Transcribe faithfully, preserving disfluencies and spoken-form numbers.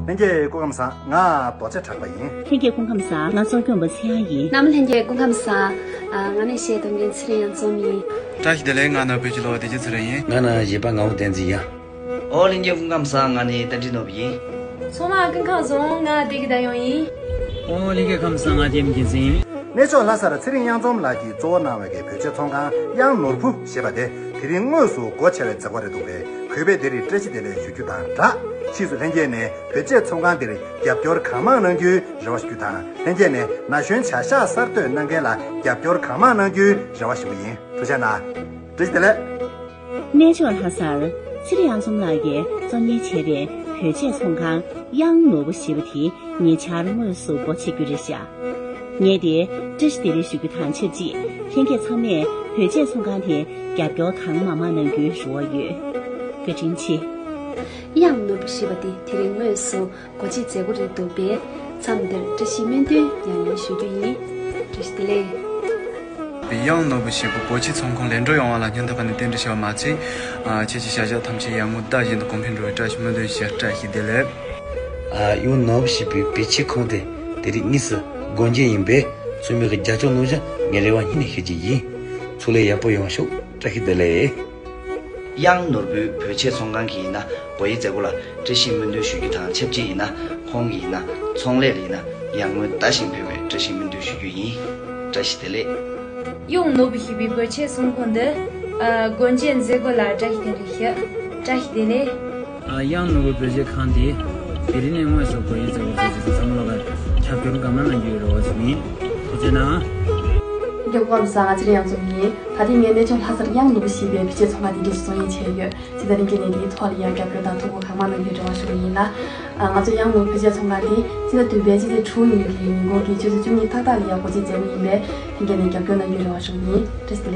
ལྷན་རྒྱས་སྐུ་ཁམས་བཟང་། ང་རྡོ་རྗེ་གྲགས་པ་ཡིན། ལྷན་རྒྱས་སྐུ་ཁམས་བཟང་། ང་གཙོ་སྐྱོང་པ་ཚེ་དབྱངས་ཡིན། རྣམ་ལྷན་རྒྱས་སྐུ་ཁམས་བཟང་། ཨ། ང་ནས་གཞས་གཏོང་མཁན་ཚེ་རིང་གཡང་འཛོམས་ཡིན། བཀྲ་ཤིས་བདེ་ལེགས། ང་ནོར་བུའི་ཕྱི་ལོགས་བདེ་སྐྱིད་ཚེ་རིང་ཡིན། ང་ནི་གཞས་པ་ངག་དབང་བསྟན་འཛིན་ཡིན། ཨོ་ལྷན་རྒྱས་སྐུ་ཁམས་བཟང་། ང་ནི་བསྟན་འཛིན་ནོར་བུ་ཡིན། ཚང་མ་སྐུ་ཁམས་བཟང་། ང་བདེ་སྐྱིད་ཟླ་ཡོང་ཡིན། ཨོ་ལྷན་རྒྱས་ཁམས་བཟང་། ང་ལྕམ་རྒྱལ་མཚན་ཡིན། གནས་མཆོག་ལྷ་སར་ཚེ་རིང་གཡང་འཛོམས་ལགས་ཀྱིས་གཙོ་བོ་གནང་བའི་བོད་ཆས་ཚོང་ཁང་གཡང་ནོར་བུ་ཞེས་པ་དེ་དེ་རིང་དངོས་སུ་སྒོ་ཕྱེ་བའི་མཛད་སྒོ་རེད་འདུག་པས། གུས་པས་འདིར་བཀྲ་ཤིས་བདེ་ལེགས་ཞུ་རྒྱུ་དང་སྦྲགས། ཕྱིས་སུ་ལྷན་རྒྱས་ནས་བོད་ཆས་ཚོང་ཁང་འདིར་རྒྱབ་སྐྱོར་གང་མང་གནང་རྒྱུའི་རེ་བ་ཞུ་རྒྱུ་དང་། ལྷན་རྒྱས་ནས་ན་གཞོན་བྱ་གཞག་གསར་གཏོད་གནང་མཁན་ལ་རྒྱབ་སྐྱོར་གང་མང་གནང་རྒྱུའི་རེ་བ་ཞུ་གི་ཡིན། ཐུགས་རྗེ་གནང་། བཀྲ་ཤིས་བདེ་ལེགས། གནས་མཆོག་ལྷ་སར་ཚེ་རིང་གཡང་འཛོམས་ལགས་ཀྱིས་གཙོ་གཉེར་བྱས་པའི་བོད་ཆས་ཚོང་ཁང་གཡང་ནོར་བུ་ཞེས་པ་དེ་ཉེ་ཆར་དངོས་སུ་སྒོ་ཕྱེ་རྒྱུ་རེད་ཤག། ངས་དེ་བཀྲ་ཤིས་བདེ་ལེགས་ཞུ་རྒྱུ་དང་ཆབས་ཅིག། ལྷན་རྒྱས་ཚང་མས་བོད་ཆས་ཚོང་ཁང་དེ་རྒྱབ་སྐྱོར་གང་མང་མང་གནང་རྒྱུའི་རེ་བ་ཡོད། བཀའ་དྲིན་ཆེ། གཡང་ནོར་བུ་ཞེས་པ་དེ་དེ་རིང་དངོས་སུ་སྒོ་འབྱེད་མཛད་སྒོ་རེད་འདུག་པས། མཚམས་འདིར་བཀྲ་ཤིས་སྨོན་འདུན་ཡང་ཡང་ཞུ་རྒྱུ་ཡིན། བཀྲ་ཤིས་བདེ་ལེགས། གཡང་ནོར་བུ་ཞེས་པའི་སྒོ་འབྱེད་ཚོང་ཁང་ལས་འགྲོ་ཡོང་བ་ལ་སྙིང་ཐག་པ་ནས་རྟེན་འབྲེལ་ཞུ་བ་མ་ཚད། ཨ། ཁྱེད་ཀྱི་བྱ་གཞག་ཐམས་ཅད་ཡར་ངོའི་ཟླ་བཞིན་དུ་གོང་འཕེལ་འགྲོ་བའི་བཀྲ་ཤིས་སྨོན་འདུན་ཞུ། བཀྲ་ཤིས་བདེ་ལེགས། ཨ། གཡང་ནོར་བུ་ཞེས་པའི་བོད་ཆས་ཁང་དེ་དེ་རིང་དངོས་སུ་སྒོ་འབྱེད་ཡིན་པས། ཚང་མས་རྒྱབ་སྐྱོར་གནང་བཞིན་ངའི་རེ་བ་སྙིང་ནས་ཞུ་རྒྱུ་ཡིན། ཚོང་ལས་ཡག་པོ་ཡོང་ཤོག། བཀྲ་ཤིས་བདེ་ལེགས། གཡང་ནོར་བུའི་བོད་ཆས་ཚོང་ཁང་གི་ཡིན་ན་སྒོ་དབྱེ་མཛད་སྒོ་ལ་བཀྲ་ཤིས་སྨོན་འདུན་ཞུ་རྒྱུ་དང་ཆབས་ཅིག་ཡིན་ན། ཁོང་གི་ཡིན་ན་ཚོང་ལས་ལ་ཡིན་ན་ཡར་ངོའི་ཟླ་བཞིན་འཕེལ་བའི་བཀྲ་ཤིས་སྨོན་འདུན་ཞུ་རྒྱུ་ཡིན། བཀྲ་ཤིས་བདེ་ལེགས། གཡང་ནོར་བུ་ཞེས་པའི་བོད་ཆས་ཚོང་ཁང་འདི། ཨ། སྒོ་འབྱེད་མཛད་སྒོ་ལ་བཀྲ་ཤིས་བདེ་ལེགས་ཞུ། བཀྲ་ཤིས་བདེ་ལེགས། ཨ། གཡང་ནོར་བུ་བོད་ཆས་ཁང་འདི་དེ་རིང་ནས་དངོས་སུ་སྒོ་དབྱེ་མཛད་སྒོ་བྱས་རྗེས་སུ་བསམ་བློ་ག་རྒྱབ་སྐྱོར་གང་མང་གནང་རྒྱུའི་རེ་བ་ཞུ་ཡིན། ཐུགས་རྗེ་གནང་། རྒྱལ་པོ་བསམ་ང་ཚེ་རིང་གཡང་འཛོམས་ཡིན། ད་ཐེངས་ངས་གནས་མཆོག་ལྷ་སར་གཡང་ནོར་བུ་ཞེས་པའི་བོད་ཆས་ཚོང་ཁང་དེ་འདྲ་ཞིག་བཙོང་ཡས་བྱས་ཡོད། ཇི་ལྟར་ལྷན་རྒྱས་ནས་དེའི་ཐོག་ལ་ཡང་རྒྱབ་སྐྱོར་དང་ཐུགས་ཁུར་གང་མང་གནང་རྒྱུའི་རེ་བ་ཞུ་གི་ཡིན་ལ། ཨ། ང་ཚོ་གཡང་ནོར་བུ་བོད་ཆས་ཚོང་ཁང་དེ་སྤྱི་ཟླ་བདུན་པའི་ཕྱི་ཚེས་དྲུག་ཉིན་གྱི་ཉིན་གུང་གི་ཆུ་ཚོད་བཅུ་གཉིས་ཏག་ཏག་ལ་ཡང་སྒོ་འབྱེད་མཛད་སྒོ་ཡིན་པས། ལྷན་རྒྱས་ནས་རྒྱབ་སྐྱོར་གནང་རྒྱུའི་རེ་བ་ཞུ་གི་ཡིན། བཀྲ་ཤིས་བདེ་ལེགས།